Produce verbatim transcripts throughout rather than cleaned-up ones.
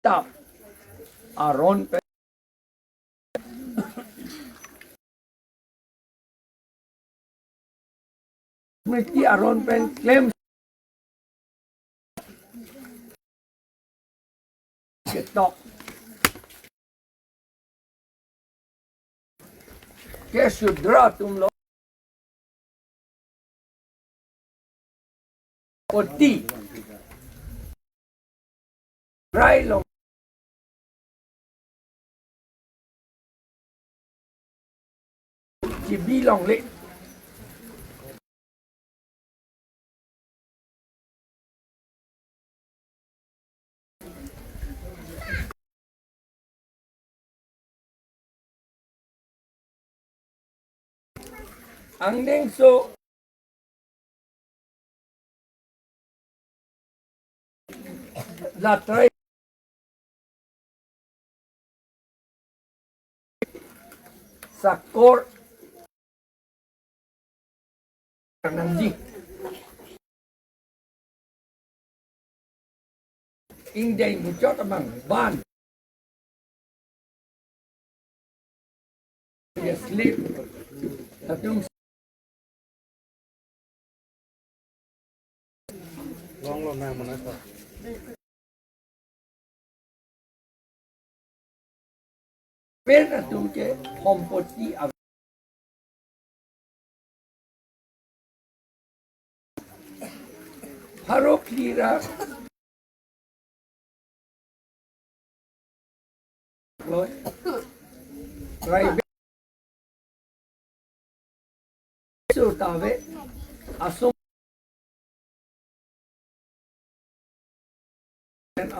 tap aron pen, Smriti aron pen klem ketok ke Sudra atum lo oti rai long chibi longle. Angdengso la trai sakor nangji. Ingdeng muchot abang ban. Yes, sleep. Atum. Long long nang mana sa. Pen atum ke hompoti ave. Pharo phli ra loi. Tribal so ta ave. Asom,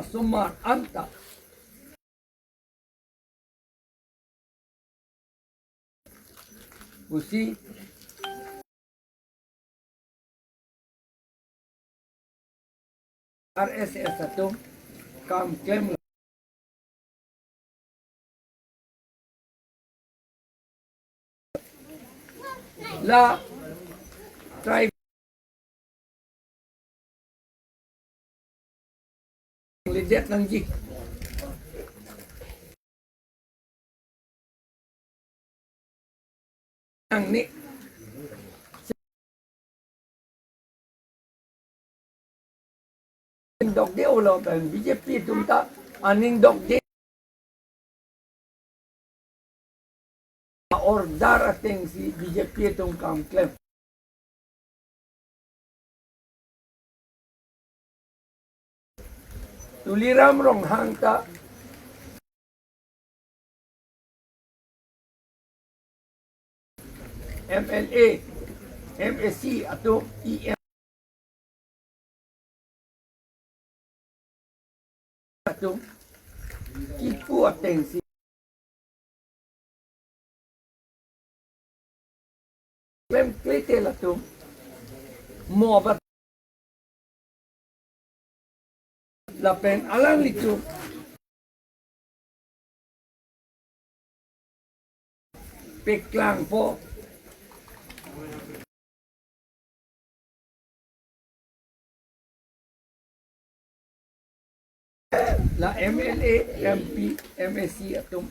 asomar anta pusi R S S atum kam klem la tribe ledet nangji. Nang ni dokde ulo pen B J P atum ta aning dokde. Order atengsi B J P atum kam klem. Tuliram Ronghang ta M L A, M A C atum, E M atum kipu atengsi klemkle te latum mo abat lapen alanglitum peklangpo. La M L A, M P, M A C atum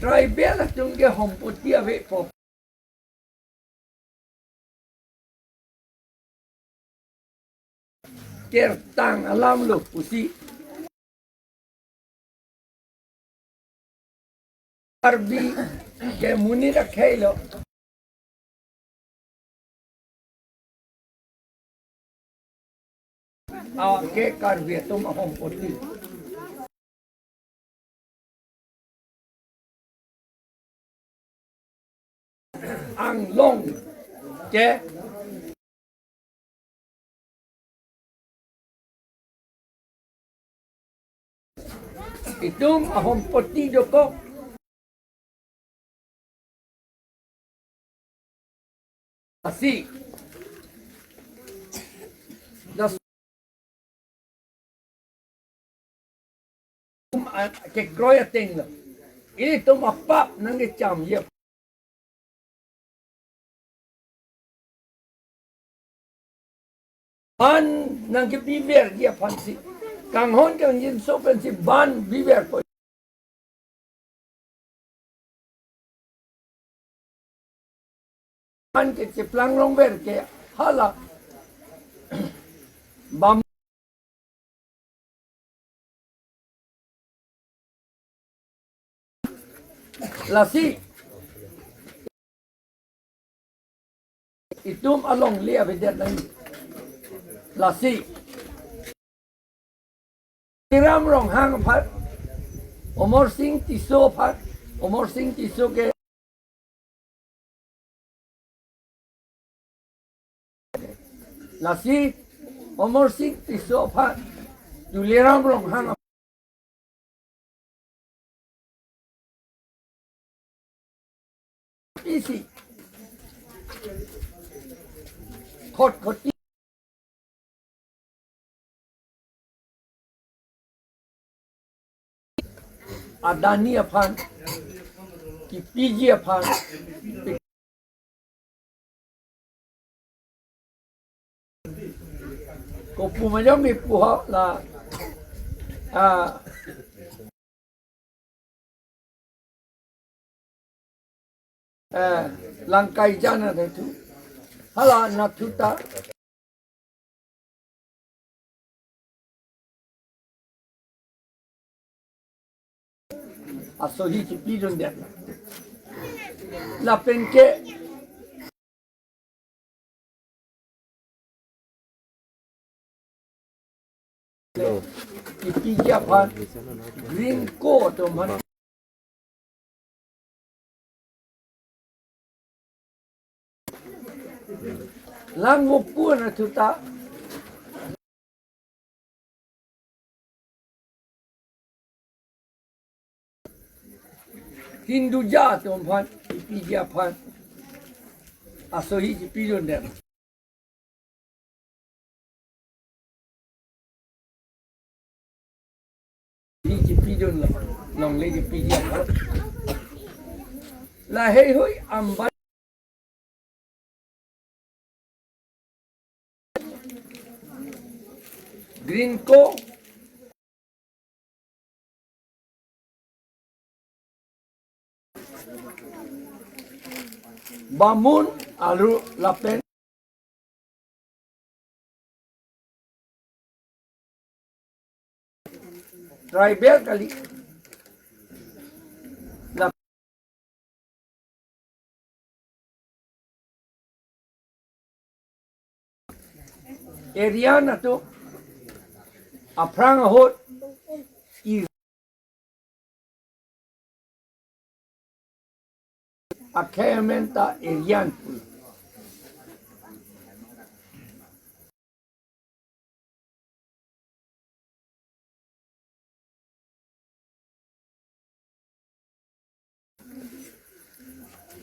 tribal atum ke hompoti avepo. Kertang alam lo pusi Karbi ke monit akhei lo. Ake Karbi atum ahompoti. Anglong ke itum ahompoti dokok. Asi. Das um a- kekroi ateng lo. Ilitum apap nangkechamji. Ban nangkepiverji aphansi, kanghon kangjinso pensi ban piverpo. Ban kecheplang longver ke hala bam lasi itum alongle avedet nang. Lasi Tuliram Ronghang aphan, Amarsing Tisso aphan, Amarsing Tisso ke lasi Amarsing Tisso aphan, Tuliram Ronghang isi khotkhoti Adani aphan, kipiji aphan, kopu majong ipu ho la, ah, eh, Langkaijan anatthu, hala anatthu ta asohi chipidundet. Lapen ke Hello. Kipiji aphan Green Co atum aphan. Lang voku anatthu ta Hinduja atum aphan, kipiji aphan asohi chipidundet. Hi chipidun lo, longle kipiji aphan. Laheihui amban Green Co Bamun aru lapen tribal kali. La area anatthu aphrang ahut i akhei amen ta area pu.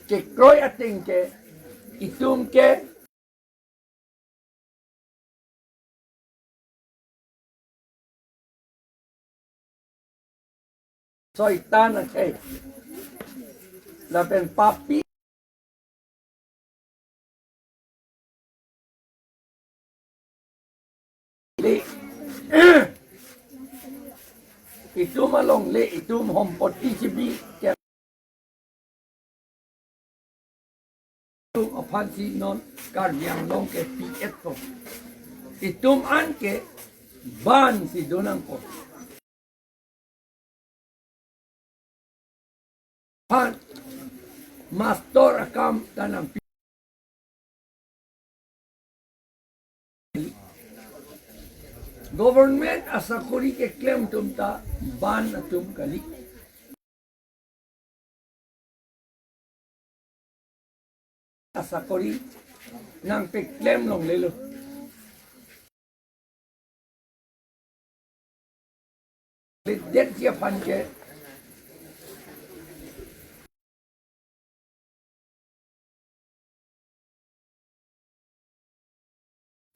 Kekroi ateng ke itum ke soitan akhei lapen papi le. Itum alongle, itum hompoti chibi ke atum aphansi non Karbi Anglong ke P F po. Itum an ke ban si donangpo. Aphan mastor akam ta nangpi. Government asakori keklem atum ta ban atum kali. Asakori nangpeklem longlelo. Lidetji aphan ke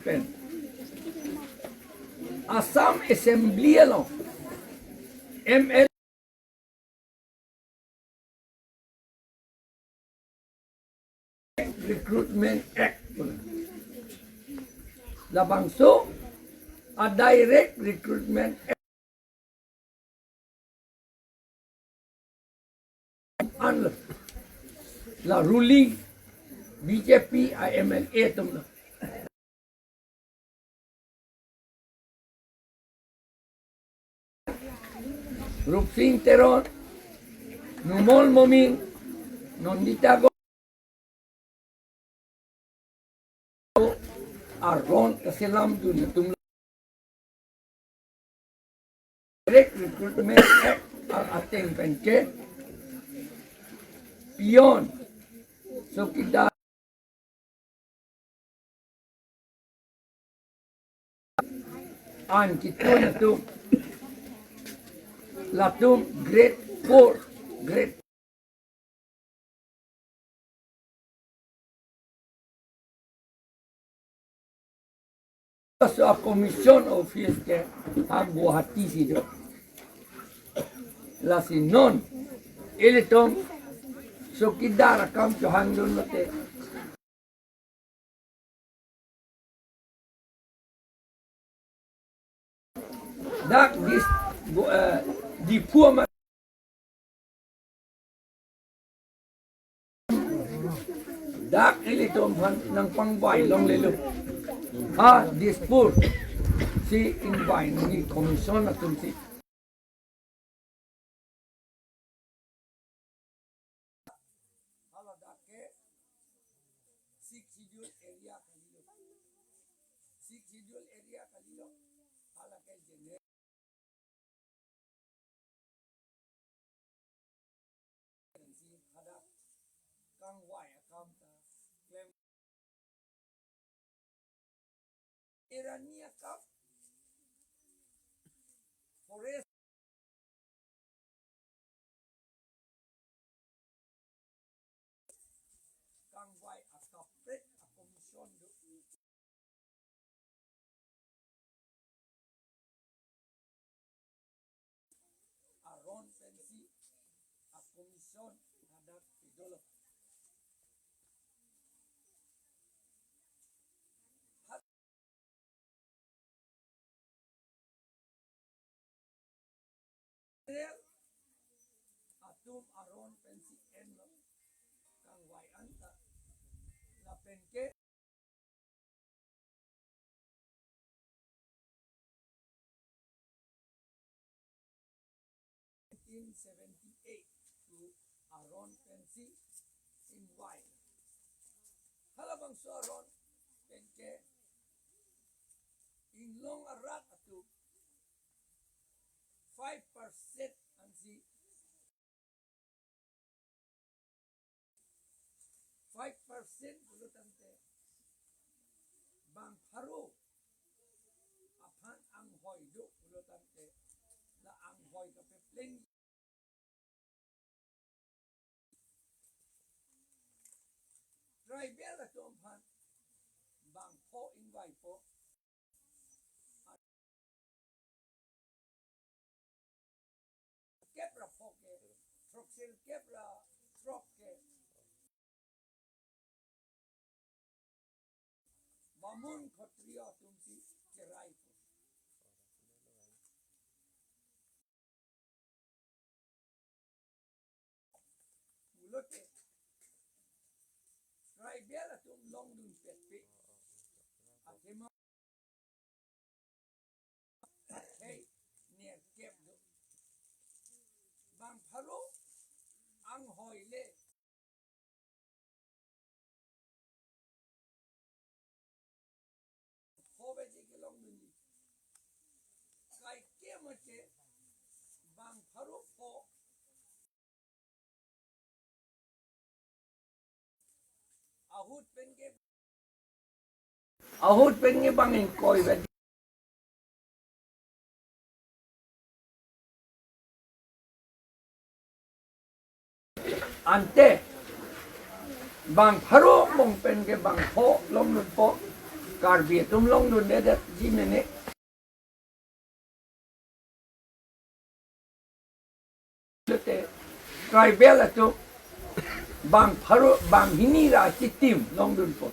pen Assam Assembly along M L A Recruitment Act. Labangso a direct recruitment an la ruling B J P a M L A atum lo. Rupsing Teron, Numal Momin, Nandita Go, aron kaselamdun atum lo. Direct Recruitment Act a-, ateng pen ke peon, chowkidar, an kitun atum, latum grade four, grade so a commission office ke ha Guwahati si do. Lasi non ilitum chowkidar akam chohangdun lote, dak dis, eh, Diphu amat, dak ilitum aphan nangpangvai longlelo. Ha Dispur si ingvai nangji commission atum si. Hala dak ke Sixth Schedule area kalilo. Sixth Schedule area kalilo. Hala ke general si hadak kangvai akam ta klem. Irani akam, forest, kangvai akaprek a commission do. Aron pensi a commission hadak pedolo. Atum aron pensi enlo kangvai anta lapen ke nineteen seventy-eight to aron pensi ingvai. Halabangso aron pen ke inglong arat atum five percent ansi, five percent pulo tangte bang pharo aphan anghoi do pulo tangte la anghoi kapepleng. Tribal atum aphan bang pho ingvaipo. Kep ra pho ke, throksi kep ra throk ke. Bamun Khatriya atum si cheraipo. Pulote tribal atum longdun petpe. Athema hei nerkep do. Bang pharo anghoi le pho beji kelongdunji. Kaike mate bang pharo pho ahut pen ke, ahut pen ke bang ingkoi beji. Ante bang pharo angbong pen ke bang pho longdunpo, Karbi atum longdundedetji mene. Lote tribal atum bang pharo, bang hini ra chitim longdunpo.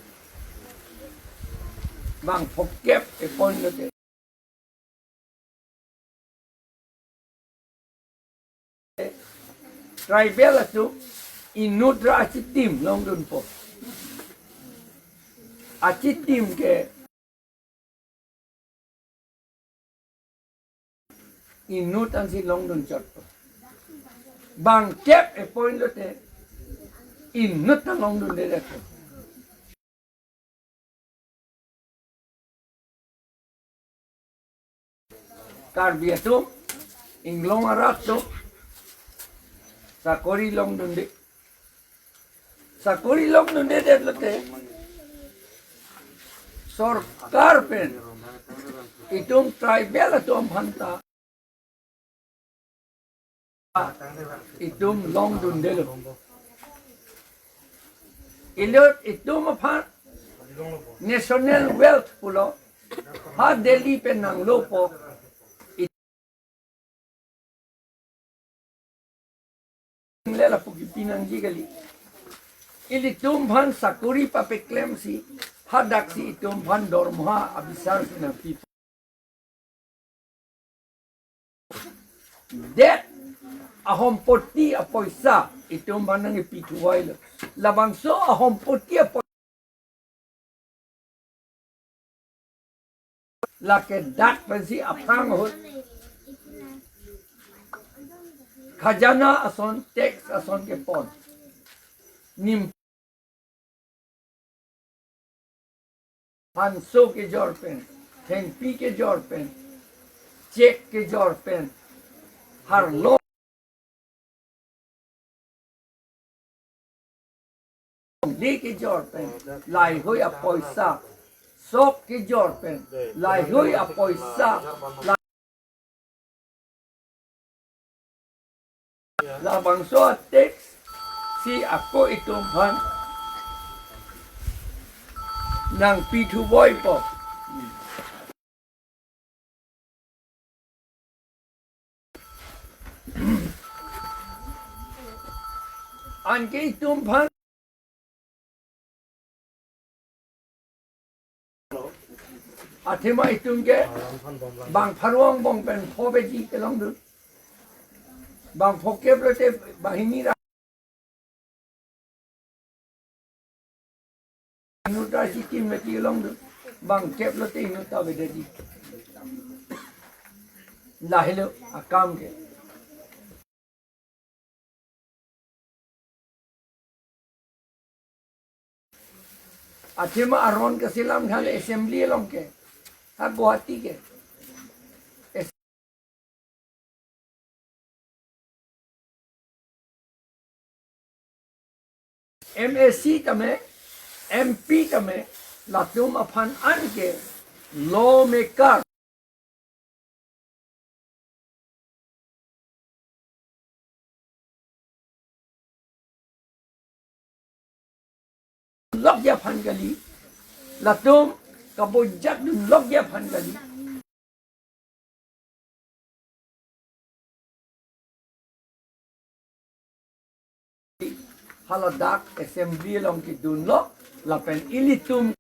Bang phokep appoint lote. Tribal atum inut ra achitim longdunpo. Achitim ke inut ansi longdun chotpo. Bang kep appoint lote inut ta longdunde detpo. Karbi atum, inglong arat atum, sakori longdunde. Sakori longdunde det lote, sorkar pen itum tribal atum aphan ta itum longdundelo. Inut itum aphan national wealth pulo, ha Delhi pen nanglopo. Itum le lapu kipi nangji kali. Ilitum aphan sakori papeklemsi, hadaksi itum aphan dormoha abisarsi nangpi. Det ahompoti apoisa itum aphan nangkipithuvoilo. Labangso ahompoti apoisa lake dak pensi aphrang ahut khajana ason, tax ason kepon. Nim hanso kejor pen, thengpi kejor pen, chek kejor pen, harlo le kejor pen, laheihui apoisa, sok kejor pen, laheihui apoisa, la-, labangso tax si ako itum aphan nangpithuvoipo. Anke itum aphan athema itum ke bang pharo angbong pen pho beji kelongdun. Bang phokep lote banghini ra inut ra achitim meti longdun. Bang kep lote inut ta avedeji. Lahelo akam ke. Athema aron kaselam than assembly along ke, ha Guwahati ke. M A C tame, M P tame, latum aphan anke lawmaker. Lokji aphan kali, latum kabojak dun lokji aphan kali. Haladak assembly along kedunlo, lapen ilitum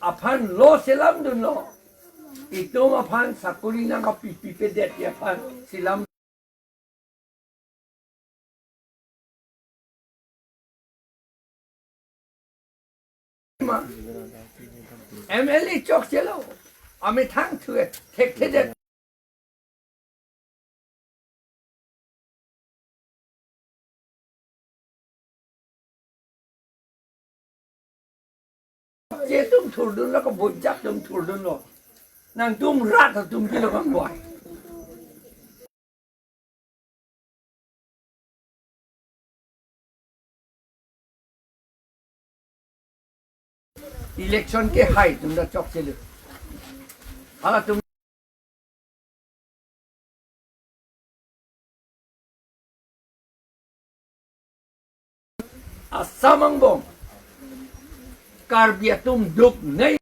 aphan law selam dunlo. Itum aphan sakori nangkapipi pedetji aphan selam. Ma, M L A chokchelo. Amethang thu-e, thekthedet. Chokche atum thurdunlo, kabojak atum thurdunlo. Nangtum rat atum pilo kangvai. Election ke hai atum ta chokchelo. Halatum Assam angbong Karbi atum duknei.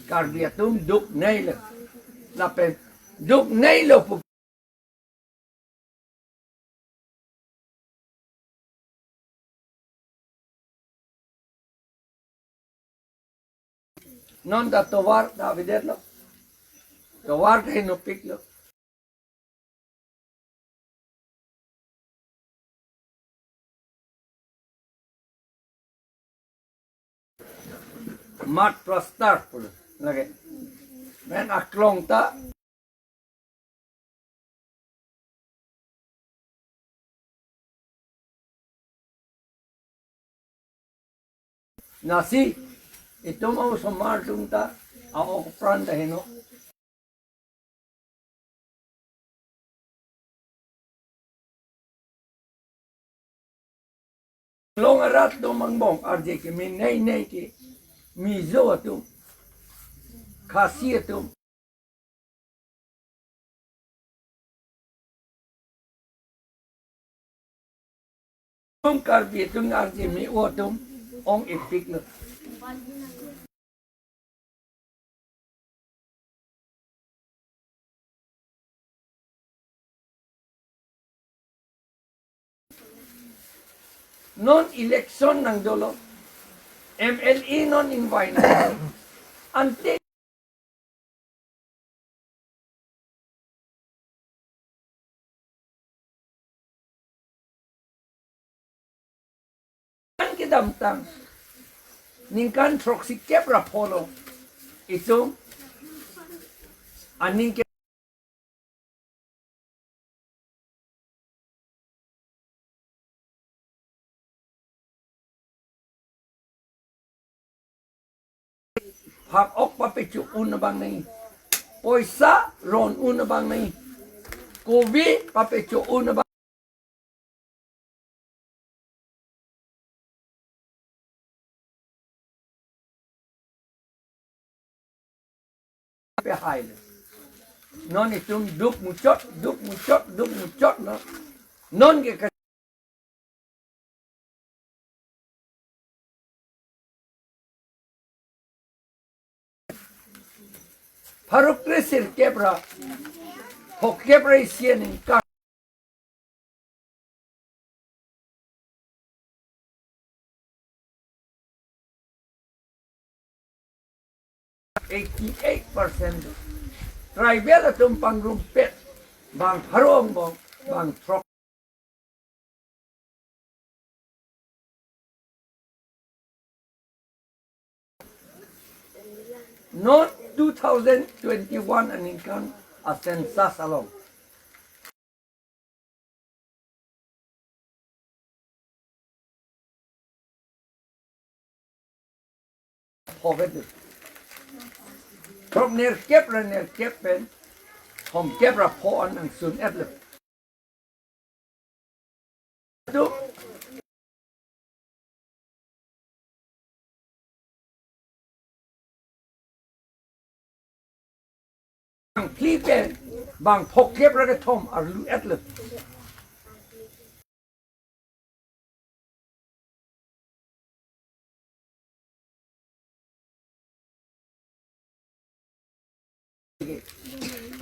Karbi atum duknei lo. Lapen duknei lo pu. Non ta tovar ta avedetlo. Tovar ta henopiklo. Mat plaster pulo lake. Pen aklong ta lasi itum a-osomar atum ta a-ok apran ta heno. Long arat atum angbong arje ke mi nei nei ke Mizo atum, Khasi atum. Atum Karbi atum arje me-o atum ong-ipiklo. Non election nangdolo, M L A non invite nang. Ante an kedamtang ningkan throksikep ra pholo itum aning ke phak ok papecho un abang nai. Poisa ron un abang nai. Kove papecho un abang. Pe hai le. Non itum duk muchot, duk muchot, duk muchot no. Non ke ka-, pharo kre sirkep ra, phokep ra isi aningkan. Eighty-eight percent tribal atum pangrumpet bang pharo angbong bang throk. Non two thousand twenty-one aningkan a-census along phovet lo. Throk nerkep ra nerkep pen thomkep ra pho an nangsun-et lo. Tu bang phli pen bang phokep ra kethom arlu-et lo.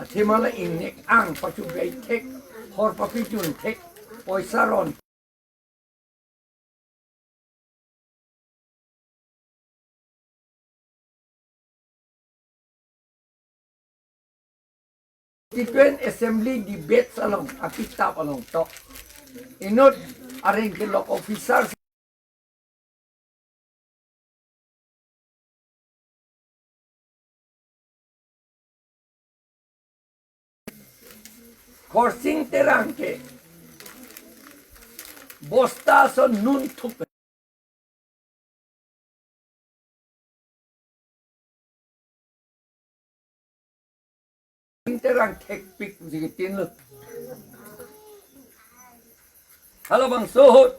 Athema la ingnek ang pachu bai thek, hor papi chun thek, poisa ron. Constituent Assembly debates along, akitap along to. Inut areng kelok officer Khorsing Terang ke bosta ason nun thup. Khorsing Terang thekpik pusi kitin lo. Halabangso ahut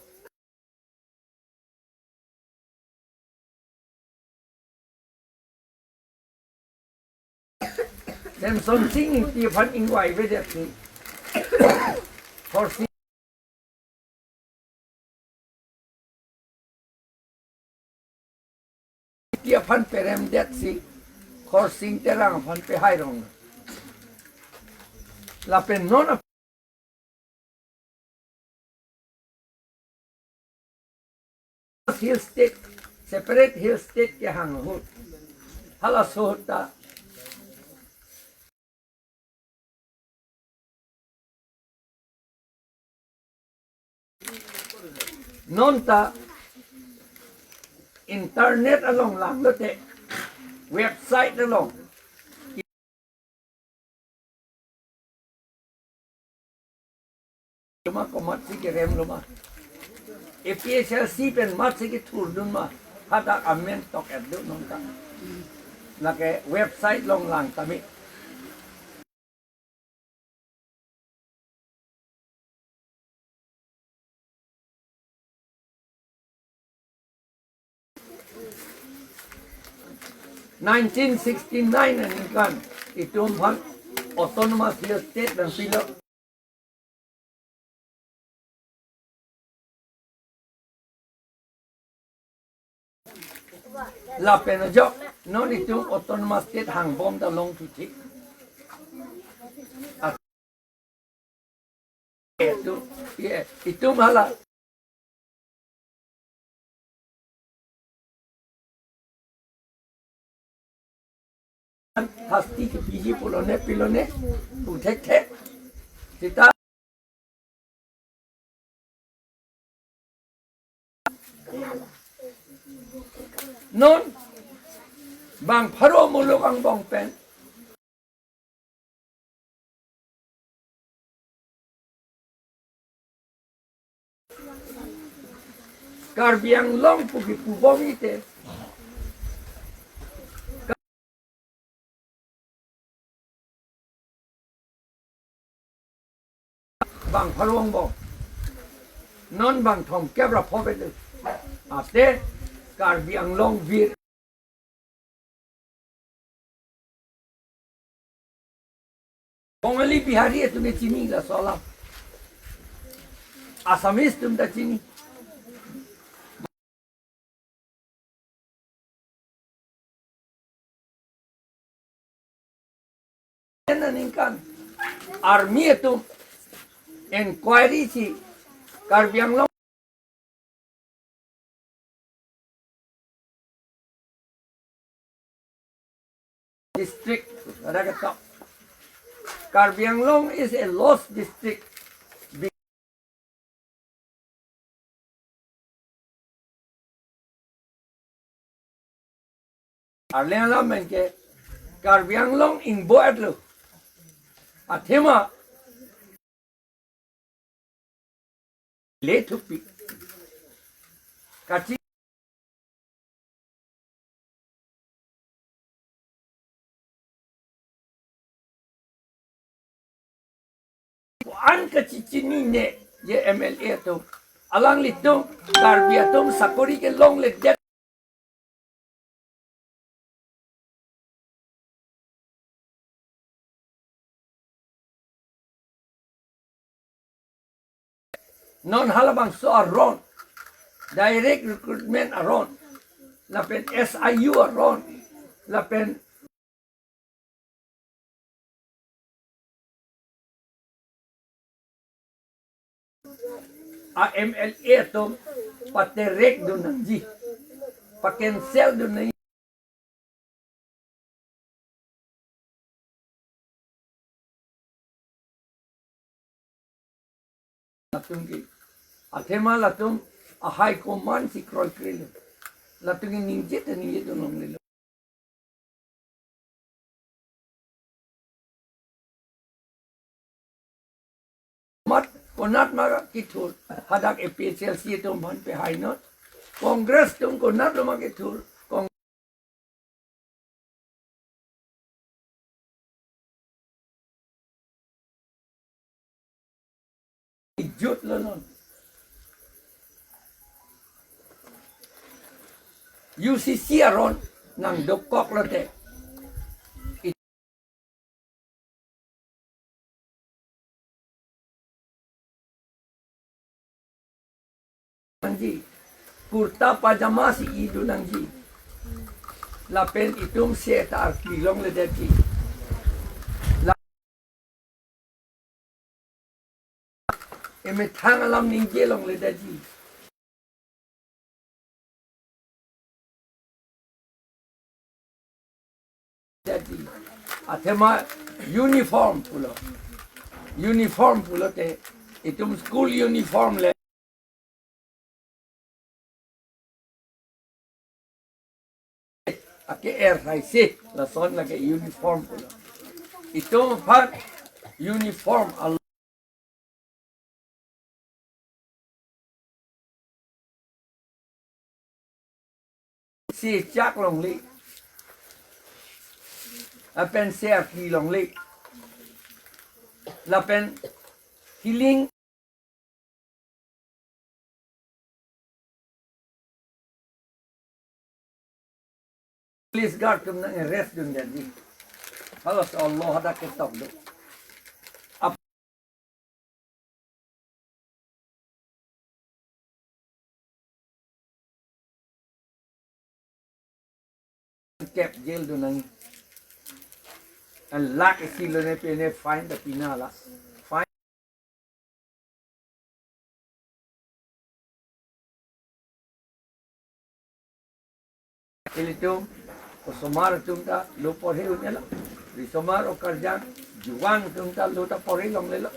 Semsonsing Ingti aphan ingvai avedet si. Khorsing Ingti aphan peremdet si. Khorsing Terang aphan pehai rong. Lapen non hill state, separate hill state kehang ahut, halaso ahut ta non ta internet along langlote, website along loma, komatsi kerem loma, A P H L C pen matsi kethurdun ma, hadak amen tok-et do non ta. Lake website along lang tame. Nineteen sixty-nine aningkan itum aphan autonomous hill state nangpilo. Lapen ajok non itum autonomous state hangbom ta longthu thik. Itum, ye, itum hala hasti kepiji pulone pilone pu thekthe. Sita non bang pharo muluk angbong pen Karbi Anglong pu kipubom ite, bang pharo angbong, non bang thomkep ra pho bele. Ate Karbi Anglong vir. Bongali Bihari atum ke chini laso alam. Assamese atum ta chini. Aningkan army atum inquiry si Karbi Anglong district, ada ketok. Karbi Anglong is a lost district. Arleng alam anke Karbi Anglong ingbo-etlo. Athema le thupi. Kachi an kachichinine ye M L A atum. Alanglitum Karbi atum sakori kelongledet. Non halabangso aron, direct recruitment aron, lapen S I U aron, lapen a M L A atum paterek dun nangji, pa-cancel dun nangji. Latum ke, athema latum a high command si kroikrelo. Latum ke ningje te ningje dun longlelo. Mat konat ma kethur, hadak A P H L C atum aphan pehai non. Congress atum konatlo ma kethur. Cong- Jutlo non. U C C aron nangdokoklote nangji. Kurta pajama si idun nangji. Lapen itum seta arkli longledetji. La emethang alam ningje longledetji. Jadi, athema uniform pulo. Uniform pulote, itum school uniform le. Ake er hai se, lason lake uniform pulo. Itum aphan uniform alo. Si chak longle. Lapen si arki longle. Lapen healing. Police guard atum nang-arrest dunji. Halaso law hadak ketok do. Ap- Kep jail do nang. An lakh isi lo ne pe ne fine ta pina la. Fine. Ilitum, osomar atum ta lo porhe un-elo. Risomar okarjang, juang atum ta lo ta porhe longlelo.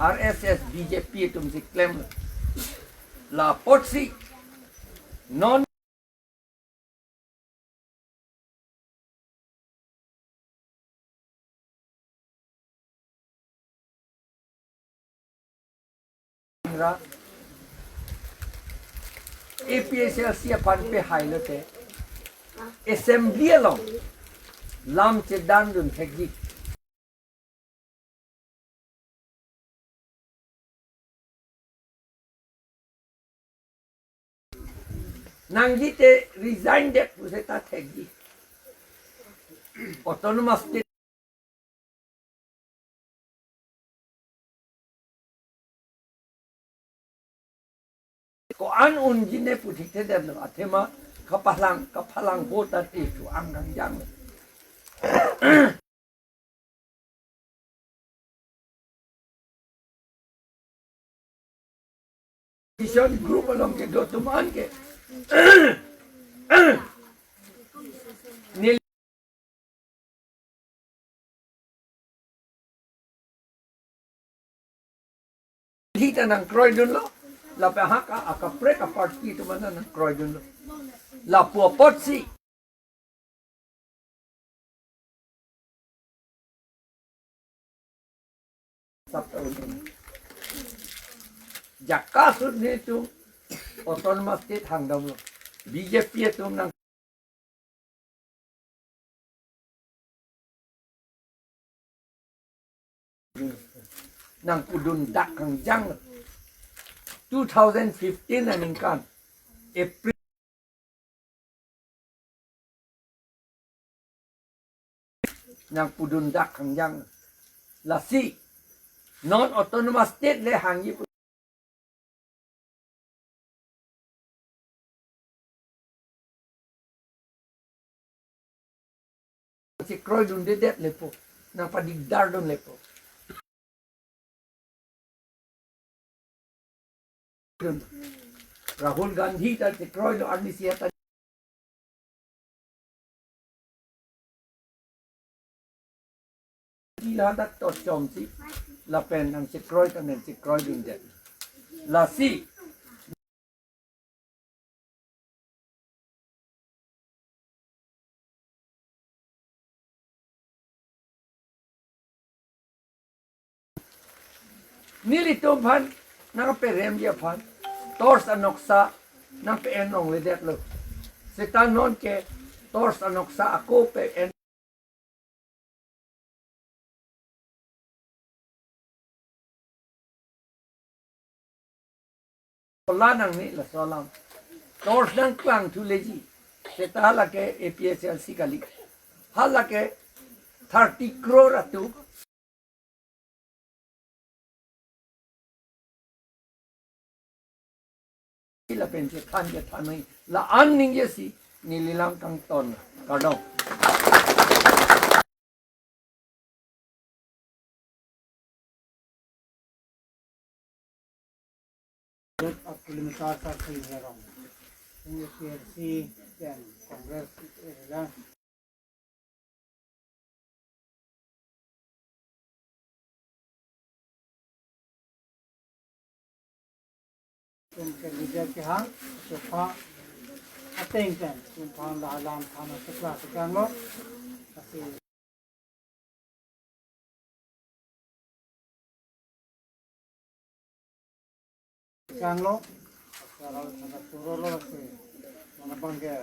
R S S, B J P atum si klem la apotsi non ra A P H L C aphan pehai lote assembly along lam chedan dun thekji. Nangji te resign det pu seta thekji. Autonomous State ko-an unji ne pu thekthedetlo, athema kaphalang, kaphalang vote ta te chu angkang jang. Vision group along kedo atum an ke neli ta nangkroidunlo, lapen haka akaprek aparty atum an nangkroidunlo. Lapu apotsi Sap ta un-e. Jaka sut netum Autonomous State hangdamlo. B J P atum nang, nangpudun dak kangjang. Two thousand fifteen aningkan April nangpudun dak kangjang. Lasi non Autonomous State le hangji pu chekroidundedet lepo, nangpadigdardun lepo. Rahul Gandhi ta chekroilo arnisi ata ti ladak to chomsi lapen nangchekroi ta nangchekroidundet. Lasi nelitum aphan nangperemji aphan torch anoksa nangpe-en longledetlo. Seta nonke torch anoksa ako pe-en Pola nangne laso alam. Torch nangklangthuleji. Seta halake A P H L C kali. Halake thirty crore atum. lapen chethan chethan noi la-an ningjesi neli lam kangton. Kardom. Group of Kilometer Circle Herong. Ini P R C dan Congress area. Tum ke leader kehang, sofa ateng pen, tum phan la alam thana sekla sekang lo. Kasi sekang lo, sekarang sana turun lo si, mana bangke.